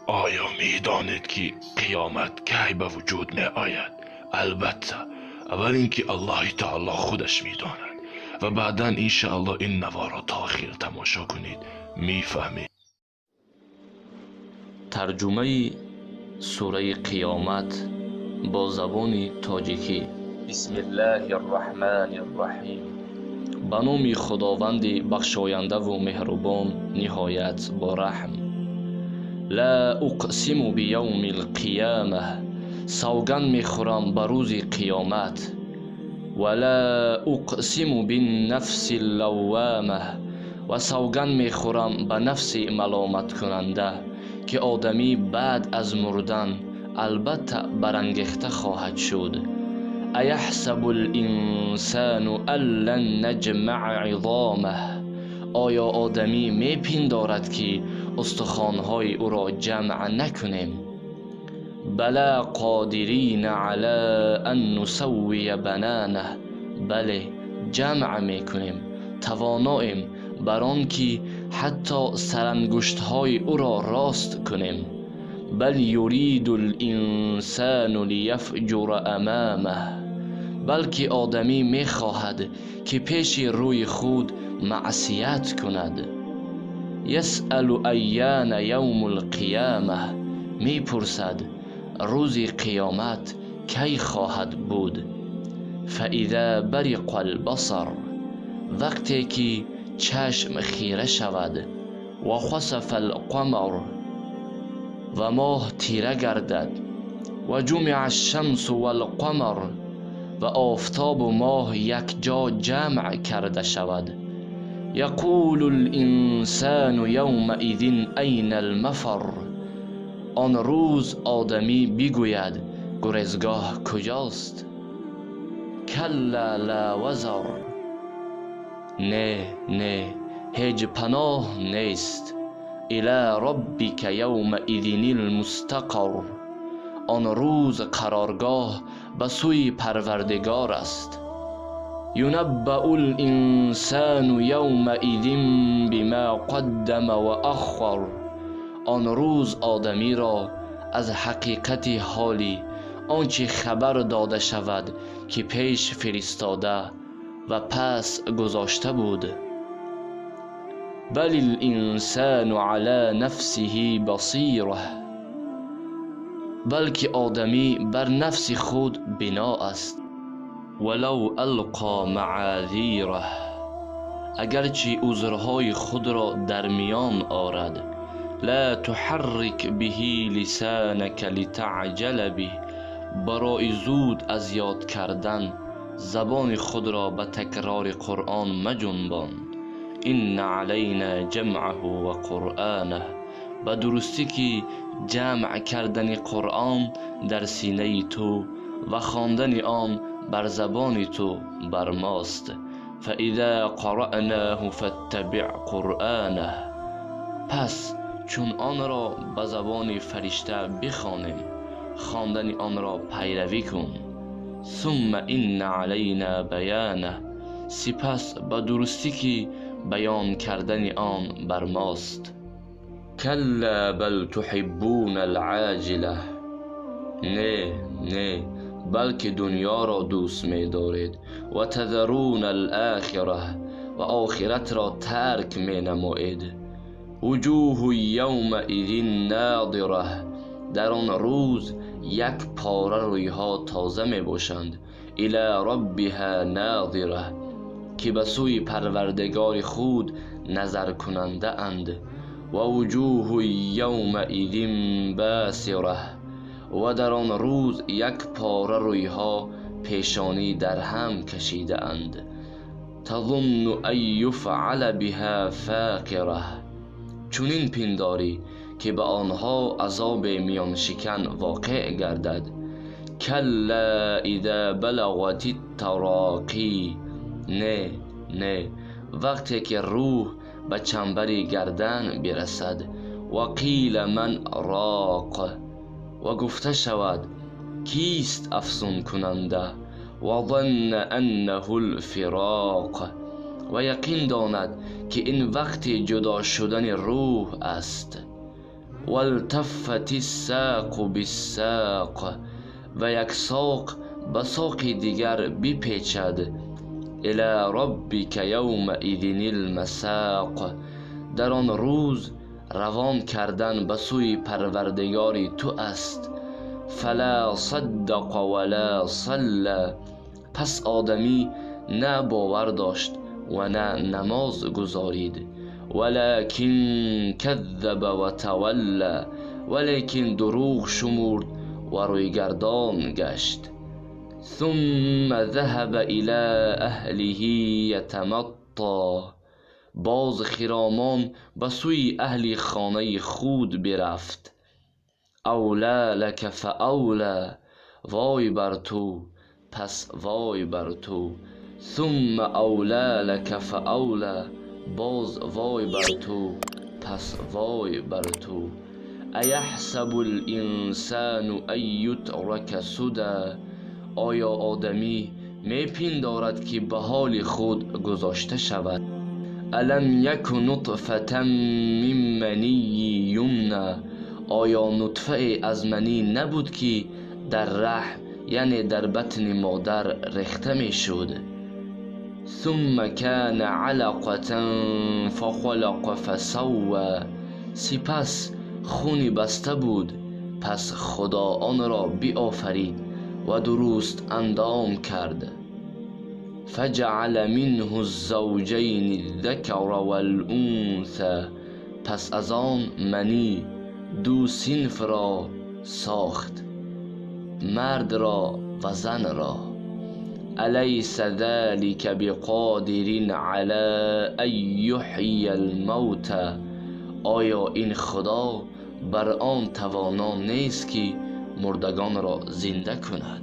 آیا میدانید که قیامت کی به وجود می آید؟ البته اول اینکه الله تعالی خودش میداند و بعدا انشاءالله این نوار را تا آخر تماشا کنید میفهمید. ترجمه سوره قیامت با زبان تاجیکی. بسم الله الرحمن الرحیم. به نام خداوند بخشاینده و مهربان نهایت با رحم. لا اقسم بیوم القیامه، سوگند میخورم به روز قیامت. ولا اقسم بالنفس اللوامه، و سوگند میخورم به نفس ملامت کننده که آدمی بعد از مردن البته برانگیخته خواهد شد. ایحسب الانسان ان لن نجمع عظامه، آیا آدمی میپندارد که استخوانهای او را جمع نکنیم؟ بلا قادرین علی ان نسوی بنانه، بله جمع میکنیم، تواناییم بر آن که حتی سرانگشت‌های او را راست کنیم. بل یرید الانسان لیفجر امامه، بلکه آدمی میخواهد که پیش روی خود معصیت کند. یسأل ایان یوم القیامه، میپرسد روز قیامت کی خواهد بود. فاذا برق البصر، وقتی که چشم خیره شود. و خسف القمر، و ماه تیره گردد. و جمع الشمس والقمر، و آفتاب و ماه یک جا جمع کرده شود. یقول الانسان یومئذ این المفر، آن روز آدمی بگوید گریزگاه کجاست؟ کلا لا وزر، نه نه هیچ پناه نیست. الی ربک یومئذ المستقر، آن روز قرارگاه به سوی پروردگار است. ینبأ الانسان یومئذ بما قدم و اخر، آن روز آدمی را از حقیقت حالی آنچه خبر داده شود که پیش فرستاده و پس گذاشته بود. بل الانسان علی نفسه بصیره، بلکه آدمی بر نفس خود بنا است. ولو القا معاذیره، اگرچه عذرهای خود را در میان آرد. لا تحرک به لسانک لتعجل به، برای زود از یاد کردن زبان خود را به تکرار قرآن مجنبان. این علینا جمعه و قرآنه، به درستی که جمع کردن قرآن در سینه تو و خواندن آن بر زبان تو بر ماست. فاذا قرأناه فاتبع قرآنه، پس چون آن را به زبان فرشته بخوانیم خواندن آن را پیروی کن. ثم این علینا بیانه، سپس به درستی که بیان کردن آن بر ماست. کلا بل تحبون العاجله، نه نه بلکه دنیا را دوست می دارید. و تذرون الاخره، و آخرت را ترک می نمایید. وجوه یومئذ ناضره، در آن روز یک پاره رویها تازه می باشند. الی ربها ناظره، که به سوی پروردگار خود نظر کننده اند. و وجوه یومئذ باسره، و در آن روز یک پاره رویها پیشانی در هم کشیده اند. تظن ان یفعل بها فاقره، چنین پنداری که به آنها عذاب میان شکن واقع گردد. کلا اذا بلغت التراقی، نه نه وقتی که روح به چنبر گردن برسد. و قیل من راق، و گفته شود کیست افسون کننده. و ظن انه الفراق، و یقین داند که این وقت جدا شدن روح است. والتفت الساق بالساق، و یک ساق به ساق دیگر بپیچد. الی ربک یومئذ المساق، در آن روز روان کردن به سوی پروردگار تو است. فلا صدق ولا صلی، پس آدمی نه باور داشت و نه نماز گزارید. ولکن کذب و تولی، ولیکن دروغ شمرد و رویگردان گشت. ثم ذهب الی اهله یتمطی، باز خرامان به سوی اهل خانه خود برفت. اولی لک فاولی، وای بر تو پس وای بر تو. ثم اولی لک فاولی، باز وای بر تو پس وای بر تو. ایحسب الانسان ان یترک سدی، آیا آدمی میپندارد که به حال خود گذاشته شود؟ الم یک نطفة من منی یمنی، آیا نطفه از منی نبود که در رحم یعنی در بطن مادر ریخته میشد؟ ثم کان علقة فخلق فسوی، سپس خونی بسته بود، پس خدا آن را بیافرید و درست اندام کرد. فجعل منه الزوجین الذکر والانثی، پس از آن منی دو صنف را ساخت، مرد را و زن را. الیس ذلک بقادر علی ان یحیی الموتی، آیا این خدا بر آن توانا نیست که مردگان را زنده کند؟